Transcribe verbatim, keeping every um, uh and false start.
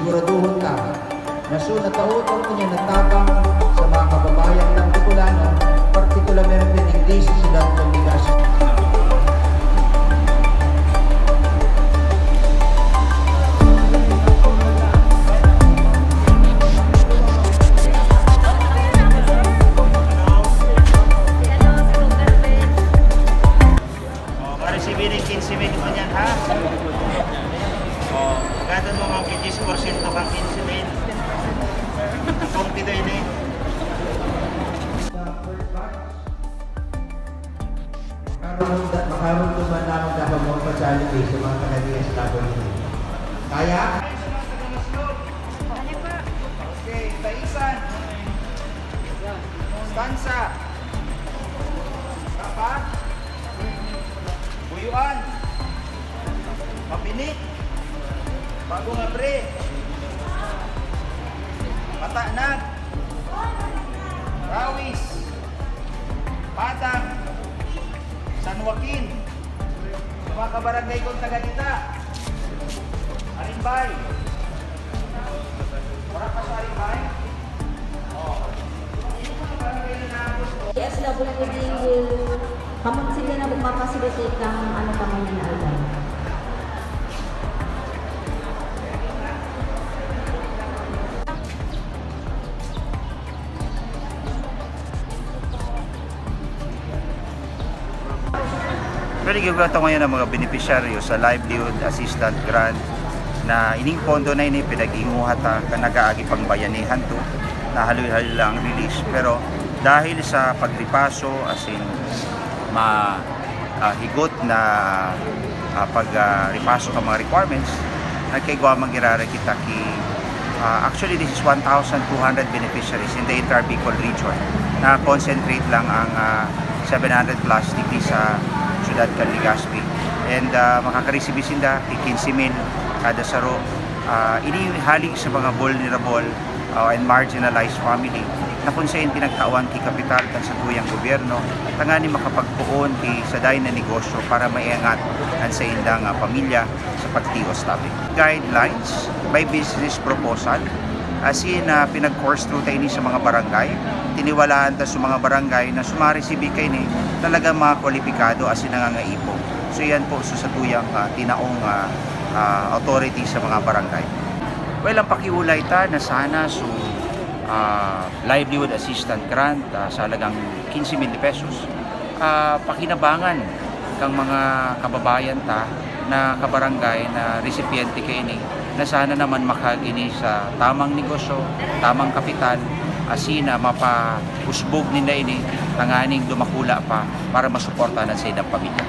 Siguraduhon ta na su nataot ang inyong natabang sa mga kababayan ng Bicolano, partikularmente digdi sa siyudad ng Legazpi. Oh, ma-receive ning quince mil mo niyan, ha? Oh, gadon mo mga diyes porsyento kang quince mil. Kung pito ini. Makaroon, makaroon naman naman dapat mga pa-challenge sa mga taga-D S W. Kaya? Okay, Taisan. Stanza. Dapat. Buyuan. Mabini. Bagong Abre. Matanag. Rawis. Patang. San Joaquin. Sa mga kabarangay kong taga dita. Arimbay. Wala pa sa Arimbay? Oh. Yes, love will redeem you. Kamu sila na magpapasigatik ng ano kamo niyan, album. Pero igugwa to ngayon ang mga benepisyaryo sa Livelihood Assistance Grant na ining pondo na ini pinaghinguha ta kan nag-aagi pang bayanihan to, na haloy-haloy lang ang release. Pero dahil sa pagripaso, as in, ma-, ah, higot na, ah, pag, ah, ripaso kan mga requirements, nagkaigwa man giraray kita ki, ah, actually, this is one thousand two hundred beneficiaries in the entire Bicol region. Na-concentrate lang ang, ah, seven hundred plus digdi sa siyudad kan Legazpi. And, ah, makakaresibir sinda ki quince mil kada saro. Ah, ini hali sa mga vulnerable, ah, and marginalized family na kun saen pinagtawan ki kapital kan satuyang gobyerno tanganing makapagpoon ki sadayn na negosyo para maiangat an saindang, ah, pamilya sa pagtios tabi. Guidelines by business proposal, as in, ah, pinag-course through ta ini sa mga barangay. Tiniwalaan ta sa mga barangay na sumaresibi kaini talagang mga kwalipikado as in nangangaipo. So, yan po sa satuyang, ah, tinaong, ah, ah, authority sa mga barangay. Well, ang pakiulay ta na sana so, ah, livelihood assistance grant, ah, sa halagang quince mil pesos, ah, pakinabangan kang mga kababayan ta na kabarangay na resipyente kaini na sana naman makagini sa tamang negosyo, tamang kapital, asin na mapausbog ninda ini tanganing dumakula pa para masuportahan an saindang pamilya.